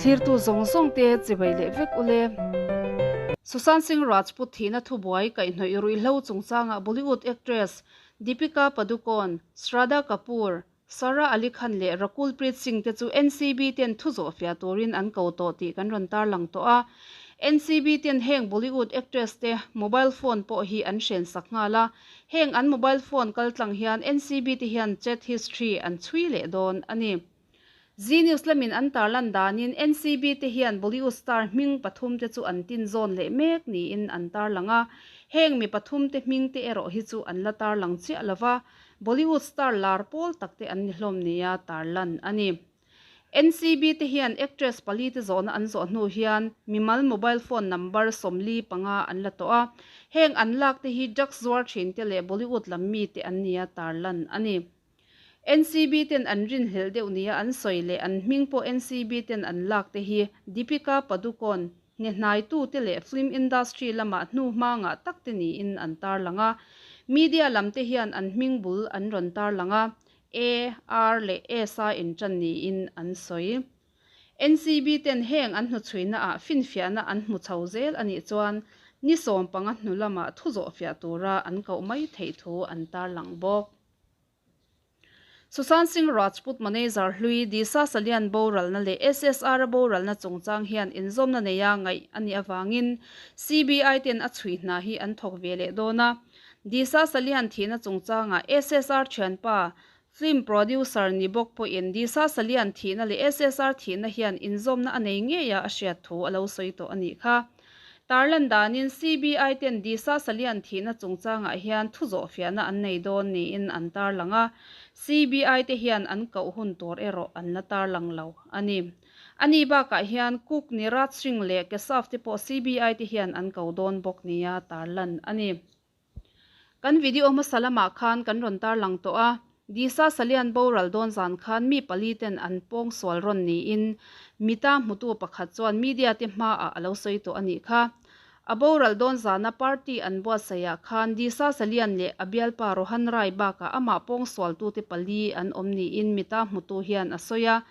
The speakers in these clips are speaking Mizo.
Thlirtu zawng zawng te chibai leh vek ule. Sushant Singh Rajput thihna thubuai kaihhnawih ruihhlo chungchangah Bollywood actress Deepika Padukone, Shraddha Kapoor, Sara Ali Khan leh Rakul Preet Singh te chu NCB ten thu zawhfiah turin an ko tawh tih kan rawn tarlang tawh a. NCB ten heng Bollywood actress te mobile phone pawh hi an hren sak nghal a. Heng an mobile phone kaltlang hian NCB te hian chat history an chhui leh dawn a ni. Zee News lamin an tarlan danin NCB te hian Bollywood star hming pathum te chu an tin zawn leh mek niin an tarlang a. Heng mi pathum te hming te erawh hi chu an la tarlang chiah lova. Bollywood star lar pawl tak te an ni hlawm nia tarlan a ni. NCB te hian actress pali te zawhna an zawh hnu hian mimal mobile phone number 45 an la tawh a. Heng an lak te hi drugs zuar thin te leh Bollywood lam mi te an nia tarlan a ni. NCB ten an rinhlelh deuh nia an sawi leh an hming pawh NCB ten an lak te hi Deepika Padukone, hnehnaitu te leh film industry lamah hnu hma ngah tak te niin an tarlang a. Media lam te hian an hming bul an rawn tarlang a, A, R leh S a inṭan niin an sawi. NCB ten heng an hnuchhuina ah finfiahna an hmu chho zel a nih chuan ni 15 hnu lamah thu zawhfiah tura an koh mai theih thu an tarlang bawk. Sushant Singh Rajput manager hlui Disha Salian boralna leh SSR-a boralna chungchang hian inzawmna neia ngaih a nih avangin CBI ten a chhui hna hi an thawk ve leh dawn a. Disha Salian thihna chungchangah SSR thianpa, film producer ni bawk pawhin Disha Salian thihna leh SSR thihna hian inzawmna a nei ngei a a hriat thu a lo sawi tawh a nih kha. Tarlan danin CBI ten Disha Salian thihna chungchangah hian thu zawhfiahna an nei dawn niin an tarlang a, CBI te hian an koh hun tur erawh an la tarlang lo a ni. Ani bakah hian Cook, Niraj Singh leh Keshav te pawh CBI te hian an ko dawn bawk nia tarlan a ni. Kan video hmasa lamah khan kan rawn tarlang tawh a, Disha Salian boral dawn zan khan mi pali ten an pawng sual rawn niin mita hmutu pakhat chuan media te hmaah a lo sawi tawh a nih kha. A boral dawn zana party an buatsaihah khan Disha Salian leh a bialpa Rohan Rai bakah amah pawng sualtute pali an awm niin mita hmutu hian a sawi a.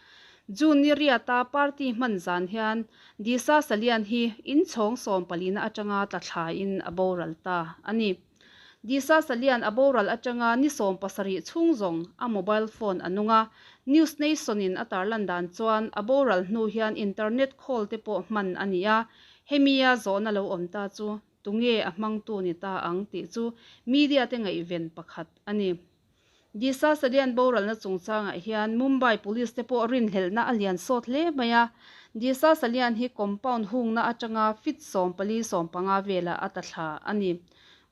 June ni riata party hman zan hian Disha Salian hi inchhawng 14na atanga tla thlain a boral ta a ni. Disha Salian a boral atanga ni 70 chhung zawng a mobile phone a nung a, News Nation-in a tarlan dan chuan a boral hnu hian internet call te pawh hman a ni a, hemia zawhna lo awm ta chu tunge a hmangtu ni ta ang tih chu media te ngaihven pakhat a ni. Disha Salian boralna chungchangah hian Mumbai Police te pawh rinhlelhna a lian sawt hle mai a. Disha Salian hi compound hungna atanga feet 14 15 velah a ta thla a ni.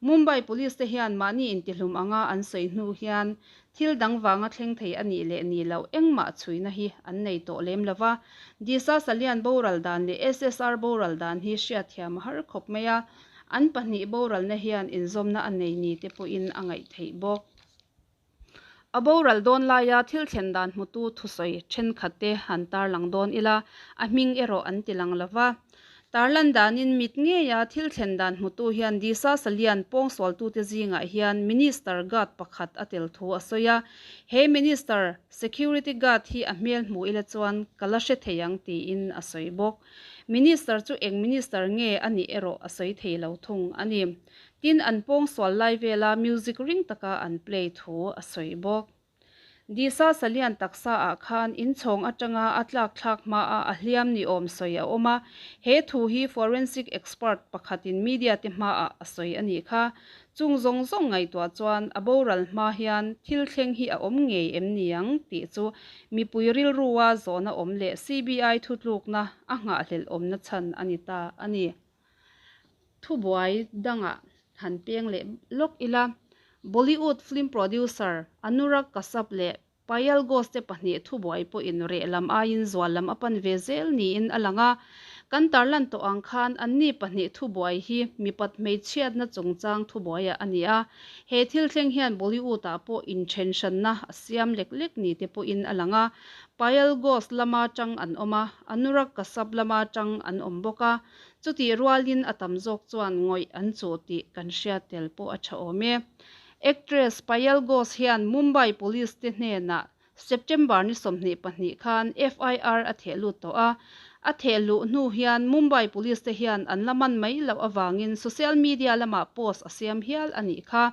Mumbai Police te hian mahni intihlum anga an sawi hnu hian thil dang vanga thleng thei a nih leh nih loh engmah chhuina hi an nei tawh lem lo va. Disha Salian boral dan leh SSR boral dan hi hriatthiam a har khawp mai a. An pahnih boralna hian inzawmna a nei ni te pawhin a ngaih theih bawk. A boral dawn laia thil thlen dan hmutu thusawi thenkhat te han tarlang dawn ila, a hming erawh an ti lang lova. Tarlan danin mit ngeia thil thlen dan hmutu hian Disha Salian pawngsualtute zingah hian Minister guard pakhat a tel thu a sawi a. He Minister security guard hi a hmel hmu ila chuan ka la hre thei ang tiin a sawi bawk. Minister chu eng Minister nge a nih erawh a sawi thei lo thung a ni. Tin, an pawngsual lai vela music ring taka an play thu a sawi bawk. Disha Salian taksa ah khan inchhawng atanga a tlak thlak hmaa a hliam ni awm sawi a awm a, he thu hi forensic expert pakhatin media te hmaah a sawi a nih kha. Chung zawng zawng ngaihtuah chuan a boral hma hian thil thleng hi a awm ngei em ni ang tih chu mipui rilrua zawhna awm leh CBI thutlukna a nghahhlelh awmna chhan a ni ta a ni. Thubuai dangah han peng leh lawk ila, Bollywood film producer Anurag Kashyap leh Payal Ghosh te pahnih thubuai pawhin reh lam aiin zual lam a pan ve zel niin a lang a. Kan tarlan tawh ang khan anni pahnih thubuai hi mipat hmeichhiatna chungchang thubuaiah a ni a. He thil thleng hian Bollywood-ah pawh inthenhranna a siam lek lek ni te pawhin a lang a. Payal Ghosh lama tang an awm a, Anurag Kashyap lama tang an awm bawk a. Chutih rualin a tam zawk chuan ngawih an chuh tih kan hriat tel pawh a tha awm e. Actress Payal Ghosh hian Mumbai Police te hnenah September ni 22 khan FIR a theh lut tawh a. A thehluh hnu hian Mumbai Police te hian an la man mai loh avangin social media lamah post a siam hial a nih kha.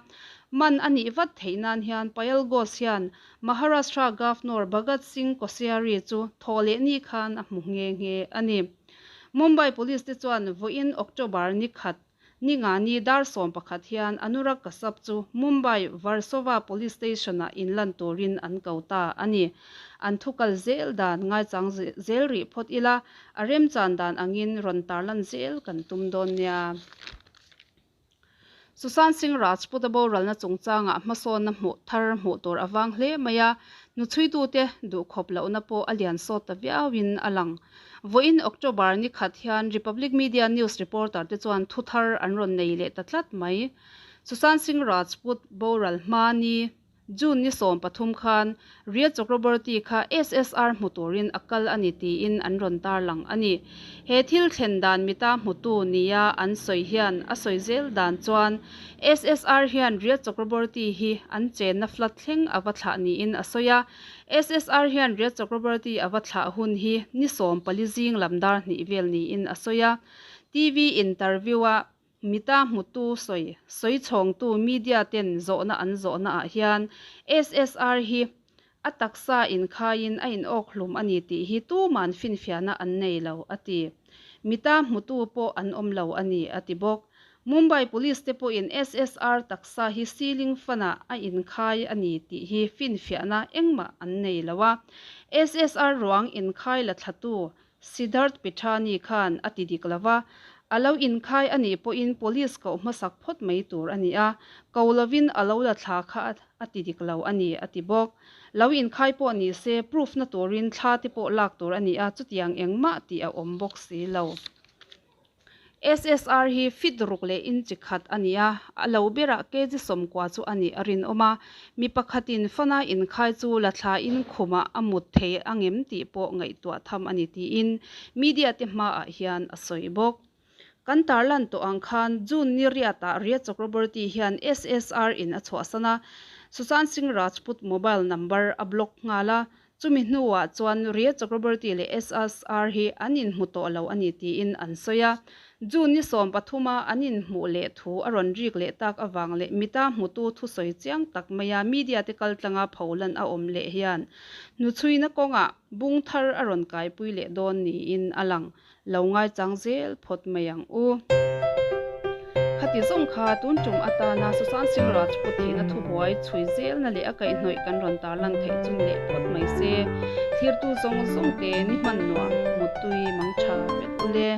Man a nih vat theih nan hian Payal Ghosh hian Maharashtra Governor Bhagat Singh Koshyari chu thawhlehni khan a hmu nghe nghe a ni. Mumbai Police te chuan vawiin October ni khat Ningani dar 11 hian Anurag Kashyap chu Mumbai Versova Police Station-ah inlan turin an ko ta a ni. An thu kal zel dan ngaichang zel rih phawt ila, a remchan dan angin rawn tarlan zel kan tum dawn nia. Sushant Singh Rajput-a boralna chungchangah hmasawnna hmuh thar hmuh tur a vang hle mai a, hnuchhuitute duhkhawp lohna pawh a lian sawt ta viauin a lang. Vawiin October ni khat hian Republic Media News reporter te chuan thu thar an rawn nei leh ta tlat mai. Sushant Singh Rajput boral hma ni June ni 13 khan Rhea Chakraborty kha SSR hmu turin a kal a ni tiin an rawn tarlang a ni. He thil thlen dan mita hmutu nia an sawi hian a sawi zel dan chuan SSR hian Rhea Chakraborty hi an chenna flat thleng a va thlah niin a sawi a. SSR hian Rhea Chakraborty a va thlah hun hi ni 14 zing lam dar hnih vel niin a sawi a. TV interview-a mita hmutu sawi sawi chhawngtu media ten zawhna an zawhna ah hian SSR hi a taksa inkhaiin a inawk hlum a ni tih hi tuman finfiahna an nei lo a ti. Mita hmutu pawh an awm lo a ni a ti bawk. Mumbai Police te pawhin SSR taksa hi ceiling fan-ah a inkhai a ni tih hi finfiahna engmah an nei lo a. SSR ruang inkhai la thlatu Siddharth Pithani khan a ti dik lo va, a lo inkhai a nih pawhin Police koh hmasak phawt mai tur a ni a, ko lovin a lo la thla kha a ti dik lo a ni a ti bawk. Lo inkhai pawh ni se proof na turin thla te pawh lak tur a ni a, chutiang engmah tih a awm bawk si lo. SSR hi fit ruk leh inchi khat a ni a, a lo berah kg 90 chu a nih a rinawm a. Mi pakhatin fana inkhai chu la thlain khumah a mut thei angem tih pawh ngaihtuah tham a ni tiin media te hmaah hian a sawi bawk. Kan tarlan tawh ang khan June ni riatah Rhea Chakraborty hian SSR in a chhuahsan a, Sushant Singh Rajput mobile number a block nghal a, Chumi hnuah chuan Rhea Chakraborty leh SSR hi an inhmu tawh lo a ni tiin an sawi a. June ni 13 a an inhmuh leh thu a rawn rik leh tak avang leh mita hmutu thusawi chiang tak maia media te kaltlanga pholan a awm leh hian hnuchhuina kawngah bung thar a rawn kaipui leh dawn niin a lang. Lo ngaichang zel phawt mai ang u. Khati zawng kha tun tum atana Sushant Singh Rajput thihna thubuai chhui zelna leh a kaihhnawih kan rawn tarlan theih chu ni leh phawt mai se. Thlirtu zawng zawng te ni hman nuam, muttui mang tha vek ule.